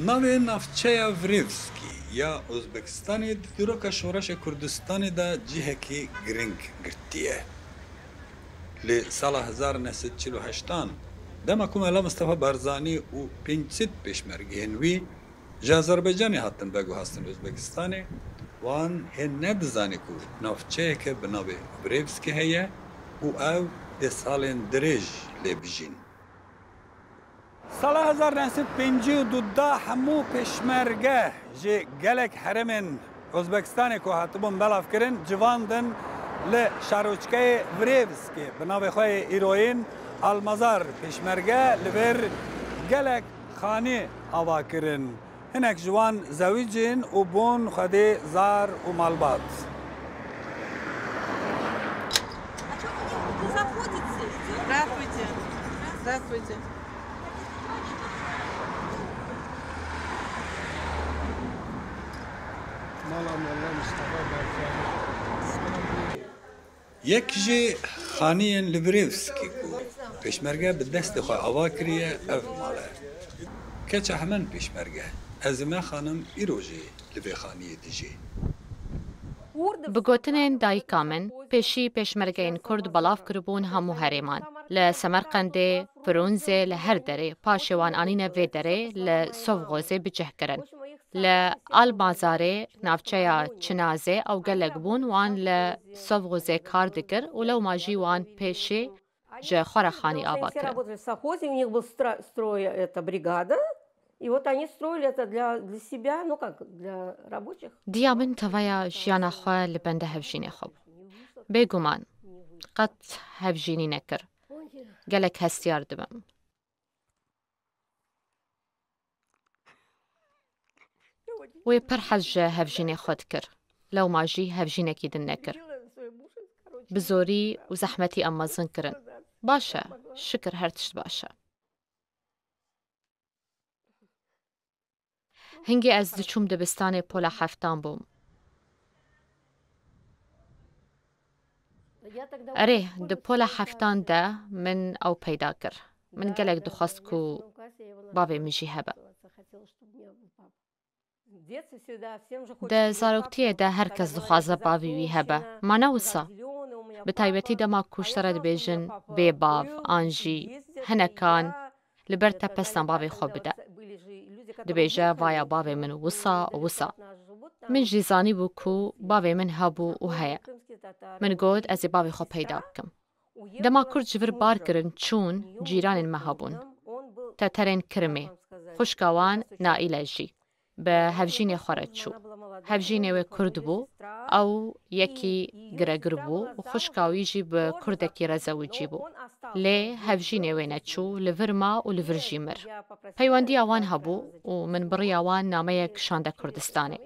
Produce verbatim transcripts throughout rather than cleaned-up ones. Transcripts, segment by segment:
Navê navçeya Vrêvskî ya Ozbekistanê di dîroka şoreşa Kurdistanê de cihekî giring girtiye. Li sala hezar neh sed çil û heştan, dema ku Mela Mistefa Barzanî û pênc sed pêşmergehên wî ji Azerbaycanê hatin veguhastin Ozbekistanê, wan hê nedizanî ku navçeyeke bi navê Vrêvskî heye û ew dê salên dirêj lê bijîn. Sala hezar neh sed pêncî û du de hemû pêşmerge ji gelek herêmên Ozbekistanê ku hatibûn belavkirin, civandin li şaroçkeyê Vrêvskê bi navê xwe yê îroyîn Almazar pêşmerge li vêr gelek xanî ava kirin. Hinek ji wan zewicîn û bûn xwedî zar û malbat. А чё вы не заходите? Здравствуйте. Здравствуйте. Mala Mela Mustafa Barzanî. Yek ji xaniyên li Vrêvskî ku pêşmerge bi destê xwe ava kiriye, ev mal e. Keça hemen pêşmerge, Ezîme Xanim îro jî li vê xaniyê dijî. Bi gotinên dayika min, pêşî pêşmergeyên Kurd belav kiribûn hemû herêman. Li Semerqendê, Firûnzê, li her derê, paşê wan anîne vê derê, li Sovgozê bi cih kirin. Li Almazarê, navçeya Çinazê, ew gelek bûn, wan li Sovgozê kar dikir û lewma jî wan pêşî ji xwe re xanî ava kirin. Работали в совхозе, у них был стра-, строй, это, бригада. И вот они строили это для, для себя, ну как, для рабочих. Diya min teveya jiyana xwe li benda hevjînê xwe bû. Bêguman, qet hevjînî nekir. Gelek hestiyar dibim. Wê pir hez ji hevjînê xwe dikir. Lewma jî hevjînekî din nekir. Bi zorî û zehmetî em mezin kirin. Baş e, şikir her tişt baş e. Hingê ez diçûm dibistanê pola heftan bûm. Erê, di pola heftan de min ew peyda kir. Min gelek dixwest ku bavê min jî hebe. Di zaroktiyê de her kes dixwaze bavê wî hebe. Ma ne wisa? Bi taybetî dema ku ji te re dibêjin bê bav an jî hinekan li ber te pesna bavê xwe bide. Dibêje, vaya bavê min wisa û wisa. Min jî zanîbû ku bavê min hebû û heye. Min got, ez ê bavê xwe peyda bikim. Dema Kurd ji vir bar kirin çûn, cîranên me hebûn. Teterên Kirimê. Xwişka wan Naîle jî bi hevjînê xwe re çû. Hevjînê wê Kurd bû, ew yekî giregir bû û xwişka wî jî bi Kurdekî re zewicî bû. Lê hevjînê wê neçû, li vir ma û li vir jî mir. Peywendiya wan hebû û min bi riya wan nameyek şande Kurdistanê.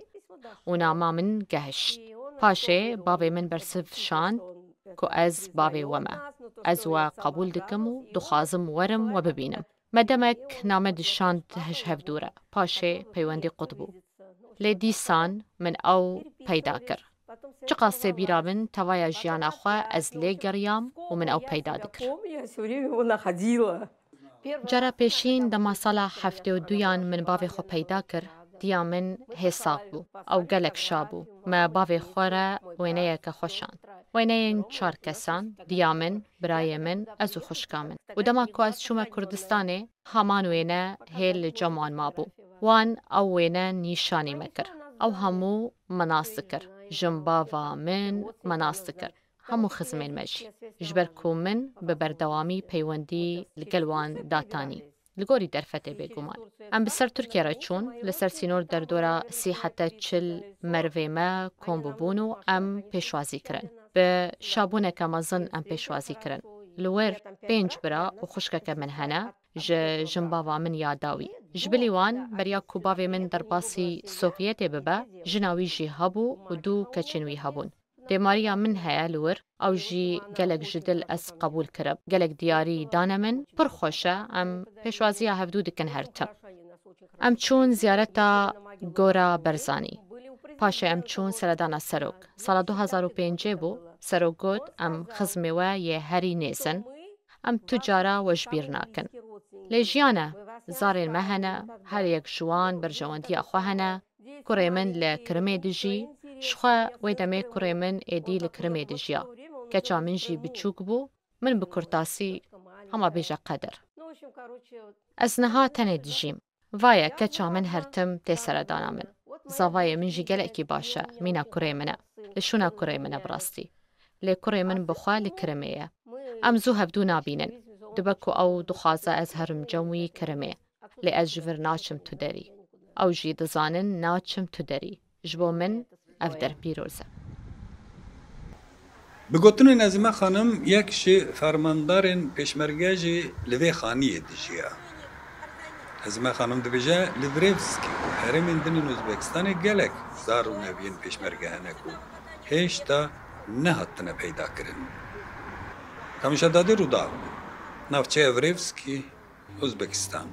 Û nama min gehişt. Paşê bavê min bersiv şand ku ez bavê we me. Ez we qebûl dikim û dixwazim werim we bibînim. Me demek name dişand ji hevdû re. Paşê peywendî qut bû. Lê dîsan min ew peyda kir. Çiqas tê bîra min, tevaya jiyana xwe ez lê geriyam û min ew peyda dikir. Cara pêşîn dema sala heftê û duyan min bavê xwe peyda kir, diya min hê sax bû. Ew gelek şa bû. Me bavê xwe re wêneyeke xwe şand. Wêneyên çar kesan, diya min, birayê min, ez û xwişka min. Û dema ku ez çûme Kurdistanê, haman wêne hê li cem wan mabû. Wan ew wêne nîşanî me kir. Ew hemû me nas dikir. Jinbava min me nas dikir. Hemû xizmên me jî. Ji ber ku min bi berdewamî peywendî li gel wan datanî. Li gorî derfetê bêguman. Em bi ser Tirkiye re çûn, li ser sînor derdora sî heta çil merivê me kom bûbûn û em pêşwazî kirin. Bi şabûneke mezin em pêşwazî kirin. Li wir pênc bira û xwişkeke min hene, ji jinbava min ya dawî. Ji bilî wan, beriya ku bavê min derbasî Sovyetê bibe, jina wî jî hebû û du keçên wî hebûn. Dêmariya min heye li wir, ew jî gelek ji dil ez qebûl kirim. Gelek diyarî dane min, pir xweş e, em pêşwaziya hevdû dikin her tim. Em çûn ziyareta Gora Berzanî. Paşê em çûn seredana serok. Sala du hazar û pêncê bû, serok got, em xizmê we yê herî nêz in. Em tu cara we ji bîr nakin. Lê jiyan e, zarên me hene, her yek ji wan berjewendiya xwe hene. Kurê min li Kirimê dijî, ji xwe wê demê kurê min êdî li Kirimê dijiya. Keça min jî biçûk bû, min bi kurtasî hema bêje qedir. Ez niha tenê dijîm. Vaye keça min her tim tê seredana min. Zavayê min jî gelekî baş e, mîna kurê min e. Li şûna kurê min e bi rastî. Lê kurê min bi xwe li Kirimê ye. Em zû hevdû nabînin. Dibe ku ew dixwaze ez herim cem wî Kirimê. Lê ez ji vir naçim tu derî. Ew jî dizanin naçim tu derî. Ji bo min ev der pîroz e. Bi gotinên Nezîme Xanim, yek ji fermandarên pêşmerge jî li vê xaniyê dijiya. Nezîme Xanim dibêje, li Vrevskî û herêmên din ên Uzbekistanê gelek zar û neviyên pêşmerge hene ku hêşta nehatine peyda kirin. Kamîşa Dadê, Rûdaw, navçeya Vrevskî, Uzbekistan.